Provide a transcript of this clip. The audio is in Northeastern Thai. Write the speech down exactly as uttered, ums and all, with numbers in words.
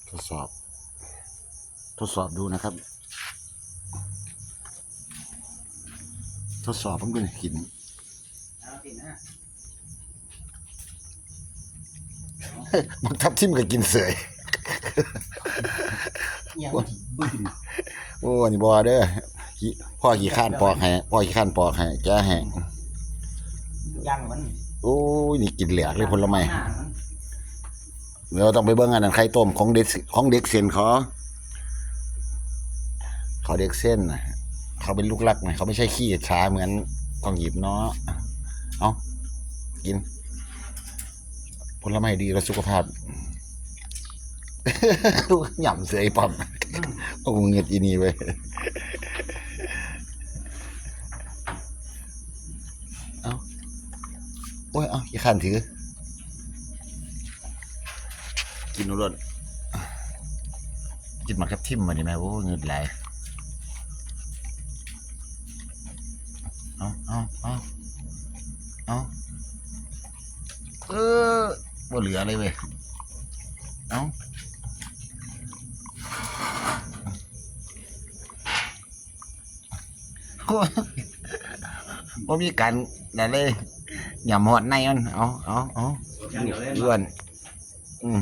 ทดสอบ ทดสอบดูนะครับ ทดสอบผมดูนี่กิน บักทับทิมก็กินเสย ยังบ่กิน โอ้อันนี้บ่เด้อขี้พ่อขี้ข้านปอกให้พ่อขี้ข้านปอกให้แกะให้ ยังมัน โอ้ยนี่กินแหลกเลยผลไม้ หน้ามัน เดี๋ยวต้องไปเบิ่งอันนั้นไข่ต้มของเด็กของเด็กเส้นเขาเขาเด็กเส้นนะเขาเป็นลูกรักนะเขาไม่ใช่ขี้อิจฉาเหมือนทองหยิบเนาะเอากิน ผลไม้ดีต่อสุขภาพ หย่ำเสยปอม อืม โอ้เงิดอีนี่เว้ย เอาโอ้ย เอาขี้ข้านถือ กินรวดกินหมากทับทิมมาดิแม่โอ้เงิดไหลายเอาเอาเอาเอาเออบ่เหลือเลยเว้ย เอาโอ้ยบ่มีการนั่นเลยหย่ำหอดในมัน เอาเอาเอา อย่างเดียวเลย อ้วนอืม